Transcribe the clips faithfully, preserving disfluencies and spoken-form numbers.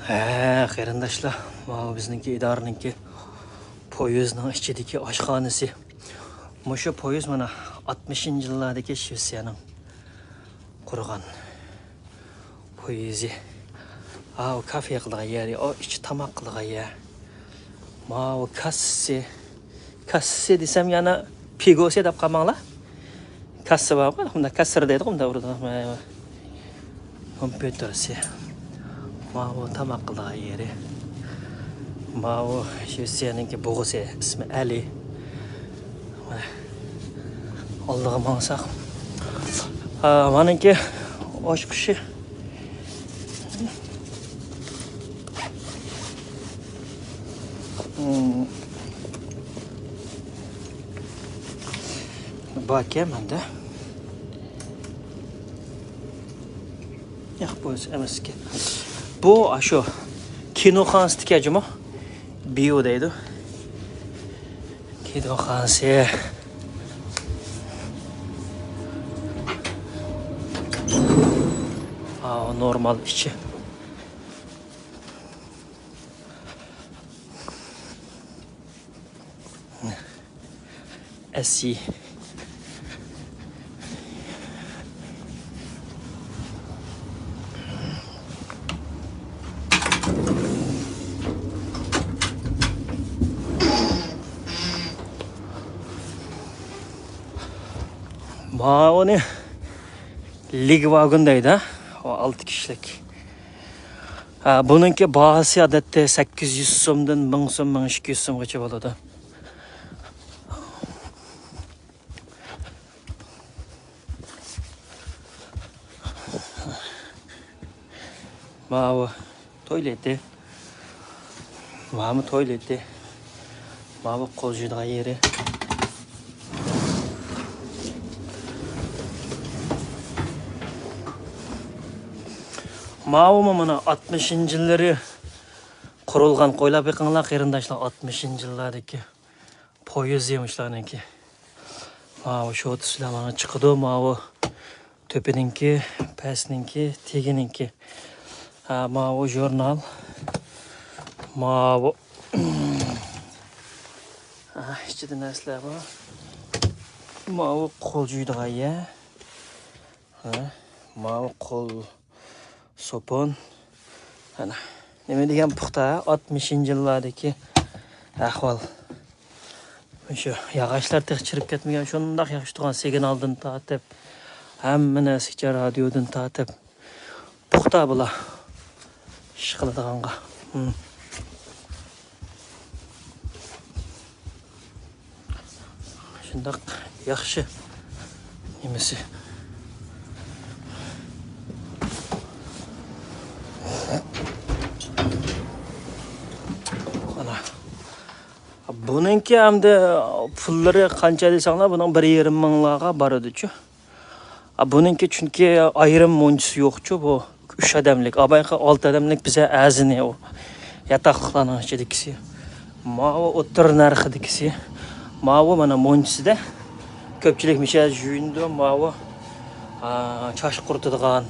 ھە، قېرىنداشلار، ماۋۇ بىزنىڭكى ئىدارىنىڭكى پويىزنىڭ ئىچىدىكى ئاشخانىسى. مۇشۇ پويىز مانا ئاتمىشىنچى يىللاردىكى شىۋېتسىيەنىڭ قۇرغان پويىزى. ئاۋۇ كافې قىلىدىغان يەر، ئۇ ئىچى تاماق قىلىدىغان يەر. ماۋۇ كاسسى. كاسسى دېسەم يەنە پىگوسى دەپ قالماڭلار. كاسسا بارغۇ، مۇنداق كاسسىر دەيدىغۇ، مۇنداق ئۇرىدىغان. ماۋۇ كومپيۇتېرسى. ماۋۇ تاماق قىلىدىغان يېرى. ماۋۇ شىۋېتسىيەنىڭكى بوغىسى، ئىسمى ئەلى. ئالدىغا ماڭساق، ھا، مانىڭكى ئاچقۇچى. باركەن مەندە. ياق، بۇ ئەمەسكەن. بۇ ئاشۇ كىنوخانىسىدىكى جۇمۇ. بىيۇ دەيدۇ. كىنوخانىسى. ئاۋۇ نورمال ئىچى. ئەسسى. ماۋۇنى لىگ ۋاگون دەيدۇ، ئۇ ئالتە كىشىلىك. ھە، بۇنىڭكى باھاسى ئادەتتە سەككىز يۈز سومدىن مىڭ سوم، مىڭ ئىككى يۈز سومغىچە بولىدۇ. ماۋۇ تويلېتى. ماۋۇ تويلېتى. ماۋۇ قول جۇيىدىغان يېرى. ماۋۇمۇ مانا ئاتمىشىنچى يىللىرى قۇرۇلغان. ئويلاپ بېقىڭلار، قېرىنداشلار، ئاتمىشىنچى يىللاردىكى پويىز يېمىشلارنىڭكى. ماۋۇ شوتىسىلار مانا چىقىدۇ، ماۋۇ تۆپىنىڭكى، پەسنىڭكى، تېگىنىڭكى. ھە، ماۋۇ ژۇرنال. ماۋۇ. ھە، ئىچىدە نەرسىلەر بار. ماۋۇ قول جۇيىدىغان يەر. ھە، ماۋۇ قول سوپۇن. ئەنە، نېمە دېگەن پۇختا، ئاتمىشىنچى يىللاردىكى ئەھۋال. مۇشۇ ياغاچلار تېخى چىرىپ كەتمىگەن، شۇنداق ياخشى تۇرغان سىگنالدىن تارتىپ، ھەممە نەرسىگىچە، رادىيودىن تارتىپ، پۇختا بۇلار ئىش قىلىدىغانغا. ھىم. شۇنداق ياخشى نېمىسى. ئانا. بۇنىڭكى ئەمدى پۇللىرى قانچە دېسەڭلار، بۇنىڭ بىر يېرىم مىڭلارغا بارىدۇچۇ. ئا، بۇنىڭكى چۈنكى ئايرىم مونچىسى يوقچۇ بۇ. ئۈچ ئادەملىك. ئا، بايىقى ئالتە ئادەملىك بىزە ئەرزىنى ئۇ. ياتاقلىقلارنىڭ ئىچىدىكىسى. ماۋۇ ئوتتۇرا نەرخىدىكىسى. ماۋۇ مانا مونچىسىدە. كۆپچىلىك مىشە يۇيۇنىدۇ. ماۋۇ، ئا، چاچ قۇرۇتىدىغان.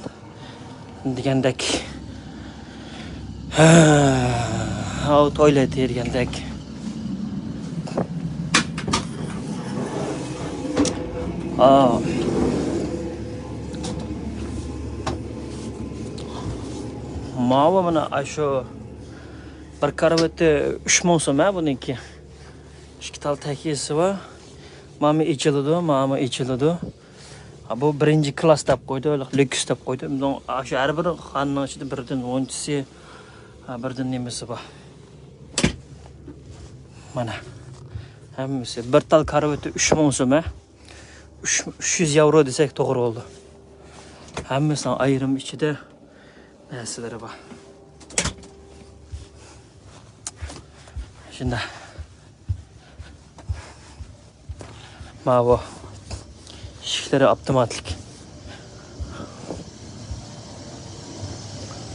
دېگەندەك. ھە، ئاۋۇ تويلېت دېگەندەك. ئا. ماۋۇ مانا ئاشۇ بىر كارىۋىتى ئۈچ مىڭ سوم ھە بۇنىڭكى. ئىككى تال تەكىيىسى بار. ماما ئېچىلىدۇ، ماما ئېچىلىدۇ. ھا، بۇ بىرىنچى كلاس دەپ قويدى، لوكس دەپ قويدى. بۇنىڭ، ھا، شۇ ھەر بىر خانىنىڭ ئىچىدە بىردىن مونچىسى، ھا، بىردىن نېمىسى بار. مانا. ھەممىسى. بىر تال كارىۋىتى ئۈچ مىڭ سوم، ھە. ئۈچ، ئۈچ يۈز ياۋرو دېسەك توغرا بولىدۇ. ھەممىسىنىڭ ئايرىم ئىچىدە نەرسىلىرى بار. شۇنداق. ماۋۇ ئىشىكلىرى ئاپتوماتلىق.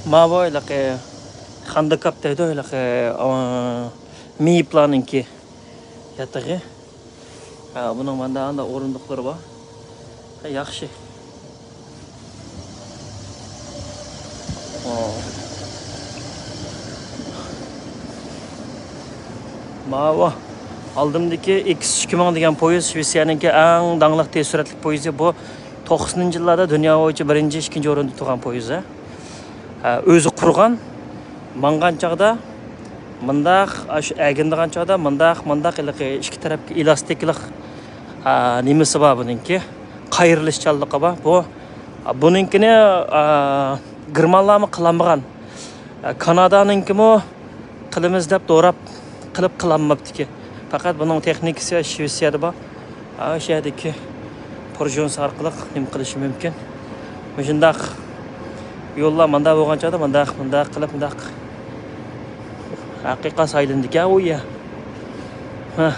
ماۋۇ ھېلىقى خاندىكاپ دەيدۇ، ھېلىقى، ئا، مېيىپلارنىڭكى ياتىقى. ھە، بۇنىڭ ماندا ئانداق ئورۇندۇقلىرى بار. ھە، ياخشى. ئو. ماۋۇ ئالدىمدىكى ئېكس ئىككى مىڭ دېگەن پويىز شىۋېتسىيەنىڭكى ئەڭ داڭلىق تېز سۈرئەتلىك پويىزى. بۇ توقسىنىنچى يىللاردا دۇنيا بويىچە بىرىنچى، ئىككىنچى ئورۇندا تۇرغان پويىز. ئە، ئۆزى قۇرغان، ماڭغان چاغدا مۇنداق، ئاشۇ ئەگىنىدىغان چاغدا مۇنداق، مۇنداق ھېلىقى ئىككى تەرەپكە ئېلاستىكلىق، ئە، نېمىسى بار بۇنىڭكى، قايرىلىشچانلىقى بار. بۇ، بۇنىڭكىنى، ئە، گېرمانلارمۇ قىلالمىغان. ئە، كانادانىڭكىمۇ قىلىمىز دەپ دوراپ قىلىپ قىلالماپتىكەن. پەقەت بۇنىڭ تېخنىكىسى شىۋېتسىيەدە بار. ئاشۇ يەردىكى پۇرژونس ئارقىلىق نېمە قىلىشى مۇمكىن. مۇشۇنداق يوللار مۇنداق بولغان چاغدا مۇنداق، مۇنداق قىلىپ، مۇنداق ھەقىقەت سايلىنىدىكەن ئۇ يەر. ھە.